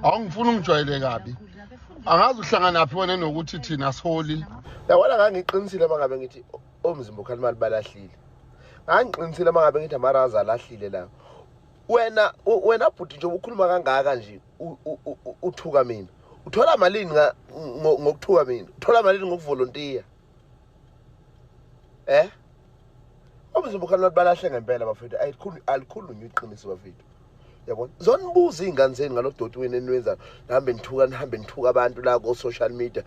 Awungifuni ungijwayele kabi. Angazi uhlanganaphi wena nokuthi thina siholi. Yabona, ngangiqinisile uma ngabe ngithi omzimba ukhalimali balahlile. Ngangiqinisile uma ngabe ngithi amaraza alahlile la. Wena bhuti, nje ukhuluma kangaka nje, uthuka mina. Uthola malini ngokuthuka mina? Uthola malini ngokuvolontiya? Eh? Omzimba ukhalimali balahle ngempela, bafethu. Ayikhulu, alikhulunywa iqiniso, bafethu. Yabona, zonibuza iy'ngane zenu ngalo doti wenu eniwenzayo. Nihambe nithuka, nihambe nithuka abantu la ko-social media.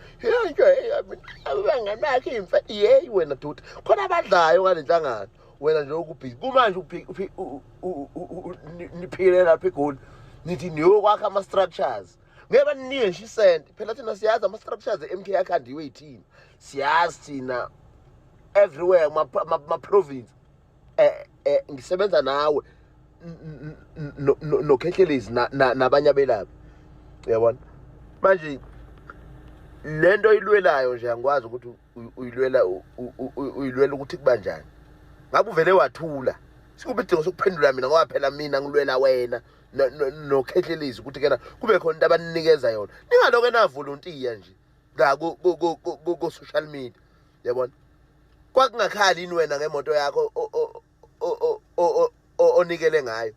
Abangani bakhe imfe. Yeyi wena doti, khona abadlayo ngale nhlangano. Wena nje ukubhizi kumanje niphile lapha eGoli, nithi niyokwakha ama-structures, ngeke baninike ngisho isenti. Phela thina siyazi ama-structures e-MK akhandiwe yithina, siyazi thina everywhere ma-province. Ngisebenza nawe noKhehlelezi nabanye abelaphi, uyabona. Manje lento oyilwelayo nje, angikwazi ukuthi uyilwela uyilwela ukuthi kubanjani. Ngabe uvele wathula, sikuphi isidingo sokuphendula mina? Ngoba phela mina ngilwela wena noKhehlelezi ukuthi kena kube khona into abanikeza yona, ningaloke navolontiya nje la ko-social media. Yabona, kwakungakhali yini wena ngemoto yakho onikele ngayo?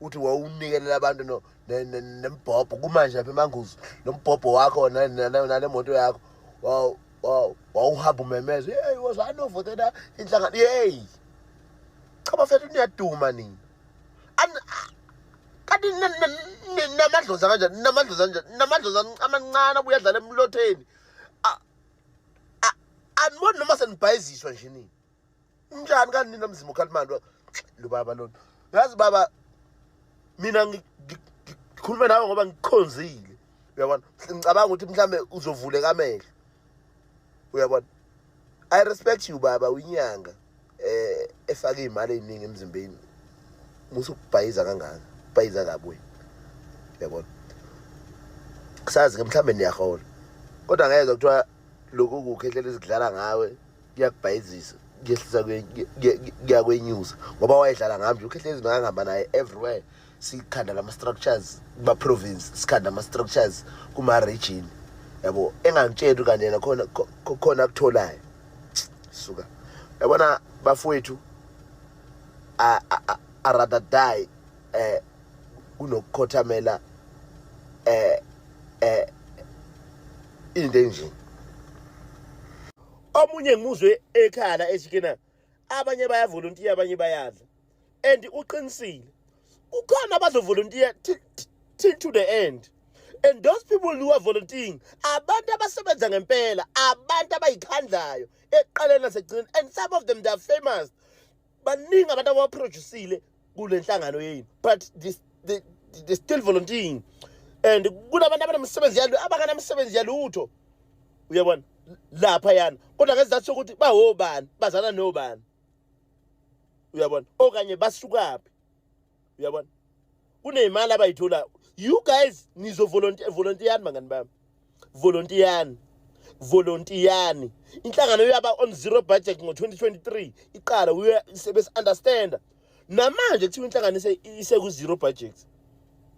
Uthi wawunikelela abantu nembhobho. Kumanje lapha eManguzi, lo mbhobho wakho nale moto yakho, wawuhamba umemeza, "Hey, wozani ovotela inhlangano." Hey, cha bafethu, niyaduma nina. Kanti namadlozi kanjani? Namadlozi kanjani? Namadlozi amancane abuye adlala emlotheni. Aniboni noma senibhayiziswa nje nini? Njani kanti nina mzimba ukhalimani lo baba lona? Yazi baba, mina ngikhuluma nawe ngoba ngikukhonzile, uyabona. Ngicabanga ukuthi mhlambe uzovuleka amehlo, uyabona. I respect you baba, uyinyanga efaka iy'mali ey'ningi emzimbeni. Musukubhayiza kangaka, ubhayiza kabi wena, uyabona. Sazi-ke mhlambe niyahola, kodwa ngezwa kuthiwa lokhu kukhehlela izikudlala ngawe kuyakubhayizisa, kuyehlisa, kuyakwenyusa, ngoba wayedlala ngami nje uKhehlezi. Ngangihamba naye everywhere, sikhanda lama-structures kuma-province, sikhanda ama-structures kuma-region, yabo. Engangitsheli kanti yena khona khona akutholayo. Suka, yabona bafowethu, I rather die kunokukhothamela into enje. Omunye ngimuzwe ekhala ethi kena abanye bayavolontiya, abanye bayadla, and uqinisile. Kukhona abazovolontiya till to the end, and those people who are volunteering, abantu abasebenza ngempela, abantu abayikhandlayo ekuqaleni nasekugcineni, and some of them, they are famous. Baningi abantu abaproducile kule nhlangano yenu, but this, they still volunteering. And kunabantu abanemisebenzi yalo, abanganamisebenzi yalutho, uyabona lapha yana, kodwa ngesizathu sokuthi bawobani, bazana nobani, uyabona, okanye basukaphi, uyabona, kuneyimali abayithola. You guys nizo volunteer, volunteerani bangani bami, volunteerani, volunteerani. Inhlangano yaba on zero budget ngo-2023 iqala, sebesi understanda namanje kuthiwa inhlangano iseku zero budget,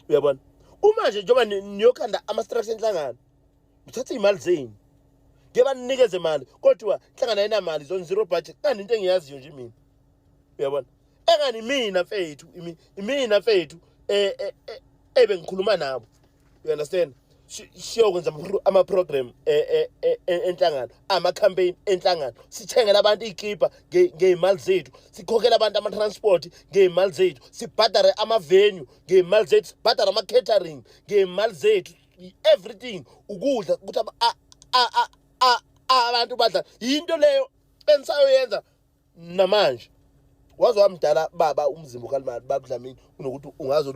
uyabona. Uma nje njengoba niyokhanda ama-structure enhlangano, nithatha iy'mali zenu, ngeke baninikeze mali, kodwa inhlangano ayinamali, is on zero budget. Kanti into engiyaziyo nje mina, uyabona, engani mina mfethu, imina mfethu ebengikhuluma nabo, you understand? Siyokwenza ama-program enhlangano, ama-campaign enhlangano, sithengele abantu iy'kibha ngey'mali zethu, sikhokhele abantu ama-transport ngey'mali zethu, sibhadare ama-venue ngey'mali zethu, sibhadare ama-catering ngey'mali zethu, everything, ukudla ukuthi abantu badla. Yinto leyo engisayoyenza namanje. Waze wamdala baba umzimba ukalimali babuDlamini, unokuthi ungaze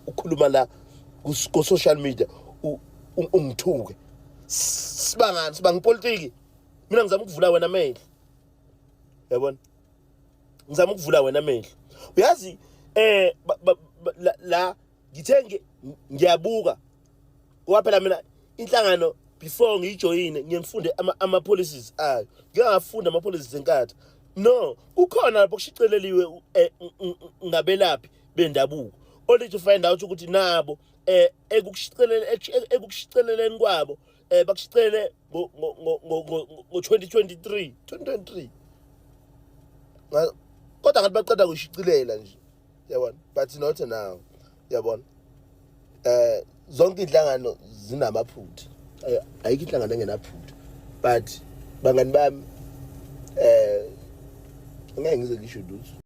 ukhuluma la ku-social media ungithuke. Sibangani? Sibanga ipolitiki? Mina ngizama ukuvula wena amehlo, yabona, ngizama ukuvula wena amehlo. Uyazi la ngithe ngiyabuka, ngoba phela mina inhlangano before ngiyijoyine ngiye ngifunde ama-policies ayo. Ngike ngafunda ama-policies eNkatha. No, kukhona lapho kushicileliwe ngabelaphi bendabuko. Only to find out ukuthi nabo ekushicileleni kwabo bakushicilele ngo ngo 2023, 2023, kodwa ngathi baqeda kushicilela nje, yabona, but not now, yabona. Zonke inhlangano zinamaphutha, ayikho inhlangano engenaphutha, but bangani bami, ngeke ngize ngisho lutho.